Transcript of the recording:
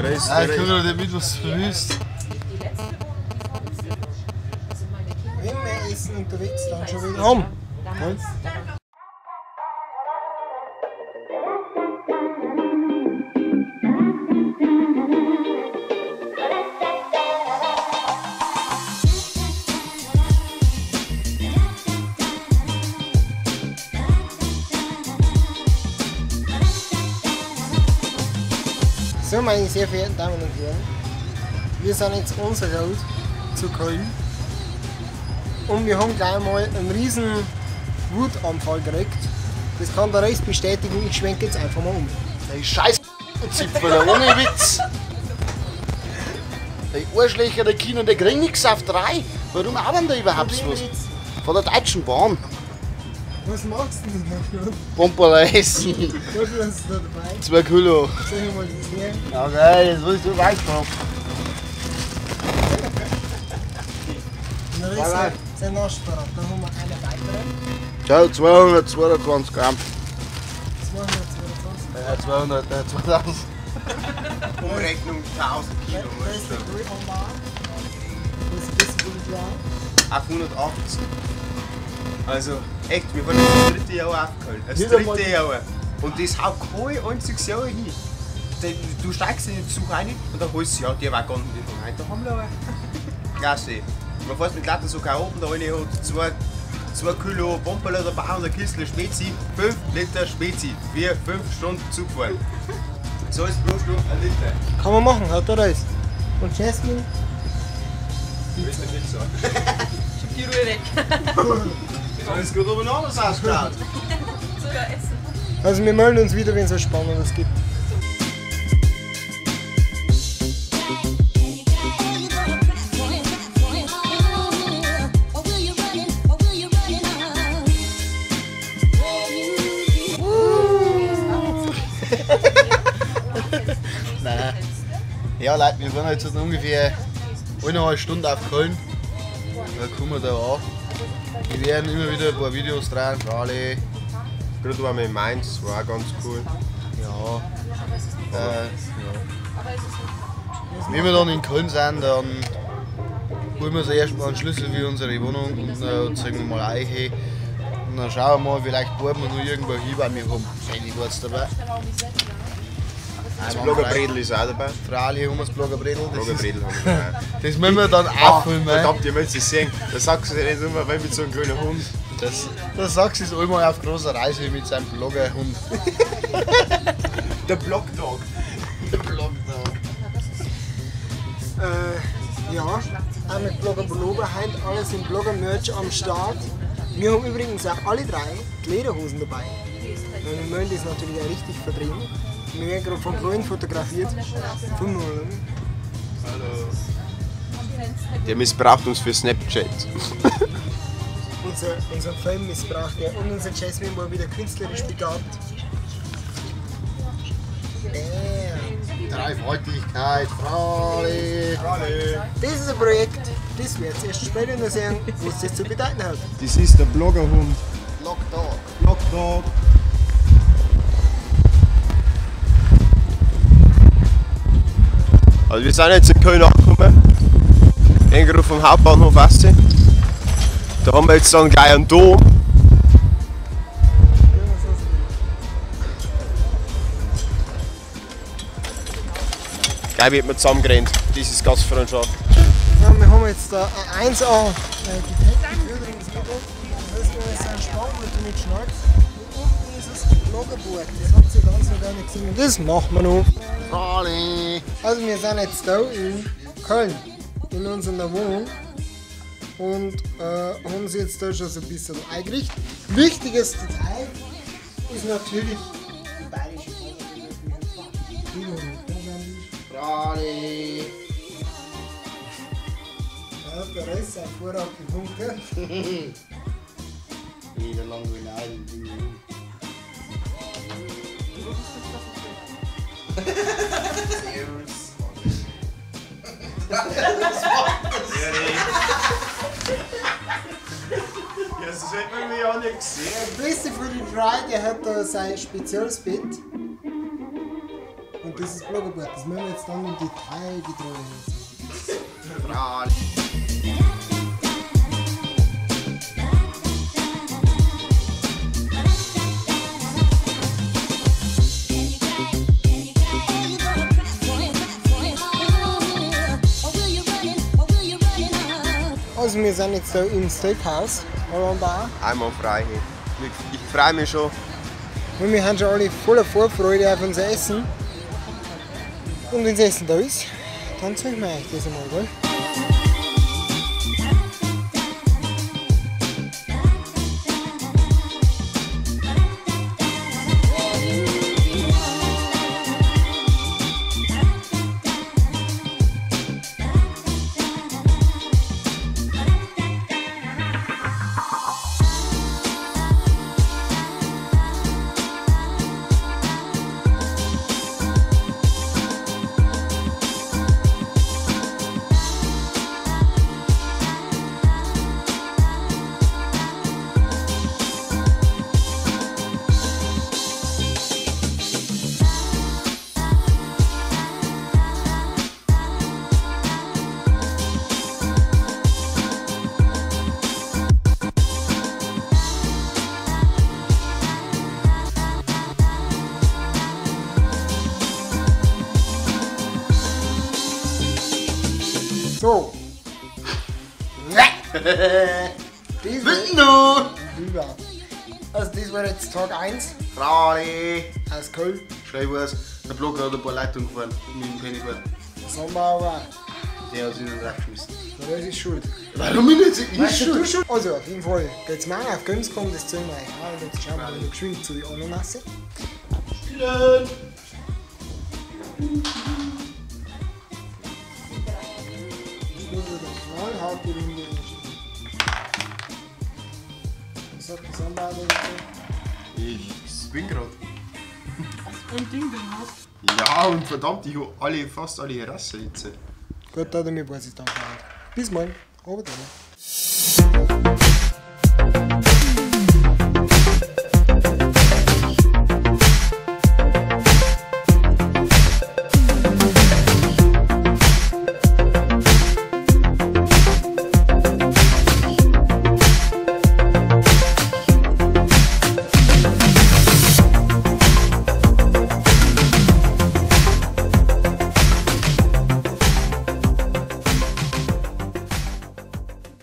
Der Reis. Nein, ich komme doch nicht mit, was du willst. Wenn wir essen unterwegs, dann schon wieder haben. So, meine sehr verehrten Damen und Herren, wir sind jetzt on the road zu Köln und wir haben gleich mal einen riesen Wutanfall gekriegt. Das kann der Rest bestätigen, ich schwenke jetzt einfach mal um. Die scheiß Zipfel, ohne Witz! Die Arschlöcher, die Kinder, die kriegen nichts auf drei. Warum arbeiten da überhaupt was? Von der Deutschen Bahn. Was machst du denn da? Pamperl essen. Was hast du da dabei? 2 Kilo. Soll ich mal das her? Okay, jetzt willst du weit drauf. Das ist ein Naschparat. Da haben wir eine weitere. Ja, 222 Gramm. 222? Ja, 200, 2000. Umrechnung 1000 Kilo. Das ist der Grillbar. Das ist das Auf 180. Also echt, wir waren das dritte Jahr auf Köln. Das dritte Jahr. Und das haut kein einziges Jahr hin. Du steigst in den Zug rein und dann holst du, ja, der Waggon, den von heute haben wir. Klasse. Man fährt mit lauter so Chaoten, der eine hat 2 Kilo Pamperl dabei und eine Kiste Spezi, 5 Liter Spezi, 4, 5 Stunden Zug fahren. So ist pro Stunde ein Liter. Kann man machen, hat er Reis. Und Jasmin? Du willst nicht sagen. Schieb die Ruhe weg. Alles gut oben anders ausgeschaut. Sogar essen. Also wir melden uns wieder, wenn es was Spannendes gibt. Nein. Ja Leute, wir fahren jetzt ungefähr 1,5 Stunden auf Köln. Da kommen wir da an. Wir werden immer wieder ein paar Videos drehen, Rally. Gerade waren wir in Mainz, war auch ganz cool. Ja. Ja. Wenn wir dann in Köln sind, dann holen wir uns erstmal einen Schlüssel für unsere Wohnung und dann zeigen wir mal Eiche. Und dann schauen wir mal, vielleicht bohren wir noch irgendwo hin, weil wir haben Sally dabei. Das Bloggerbredel ist auch dabei. Freilich haben wir das Bloggerbredel. Bloggerbredel haben wir dabei. Das müssen wir dann auch filmen. Verdammt, ihr müsst es sehen. Da sagst du nicht immer, weil mit so einem grünen Hund. Das sagst du einmal auf großer Reise mit seinem Bloggerhund. Der Blogdog. Der Blogdog. Ja, auch mit Blogger Pullover, heute alles im Blogger-Merch am Start. Wir haben übrigens auch alle drei die Lederhosen dabei. Wir wollen das natürlich auch richtig verdrehen. Wir werden gerade von Kleinen fotografiert. Von Null. Hallo. Der missbraucht uns für Snapchat. Unser Film missbraucht er. Und unser Jasmin war wieder künstlerisch begabt. Bam. Dreifaltigkeit, Frale. Frale. Das ist ein Projekt, das wird es erst später noch sehen, was das zu bedeuten hat. Das ist der Bloggerhund. Blogdog. Blogdog. Also wir sind jetzt in Köln angekommen, irgendwo vom Hauptbahnhof raus. Da haben wir jetzt dann gleich einen Dom. Gleich wird man zusammengerannt, das ist Gastfreundschaft. Ja, wir haben jetzt da ein 1A Gepäckbeförderungsmittel. Das heißt, wir haben jetzt einen Spanngurt mit Schnalz. Und unten ist das Bloggerboard, das habt ihr ganz noch gar nicht gesehen. Und das machen wir noch. Also wir sind jetzt da in Köln, in unserer Wohnung und haben sie jetzt da schon so ein bisschen eingerichtet. Wichtiges Detail ist natürlich die bayerische Fahne. Ja, der Rest ist hervorragend gebunkert. Jeder langweilig. Servus. Ja, das hat man mir ja nicht gesehen. Der Beste für die Dry, der hat da sein spezielles Bett. Und Und das ist Bloggerboard, das müssen wir jetzt dann im Detail getreu. Also wir sind jetzt da im Steakhouse, oder Bar. Einmal frei. Ich freue mich schon. Und wir haben schon alle voller Vorfreude auf unser Essen. Und wenn das Essen da ist, dann zeigen wir euch das einmal, gell? So. Das war, also das war jetzt Tag 1. Frari. Aus Köln. Schnell war's. Der Blocker hat ein paar Leitungen gefahren mit dem Pennyboard. Das haben wir aber auch. Der hat sich dann rausgeschmissen. Ja, das ist schuld. Warum ich nicht? Ich weißt schuld. Du schuld? Also auf jeden Fall geht's morgen auf Gamescom, das zeigen wir euch auch. Und jetzt schauen wir mal noch geschwind zu den Ananasse. Spielen! Knallhart die Runde. Was sagt der Samba dazu? Ich bin gerade. Hast du ein Ding drin hast? Ja, und verdammt, ich hab alle, fast alle Rasse jetzt. Gut, damit weiß ich dann. Bis morgen. Aber dann.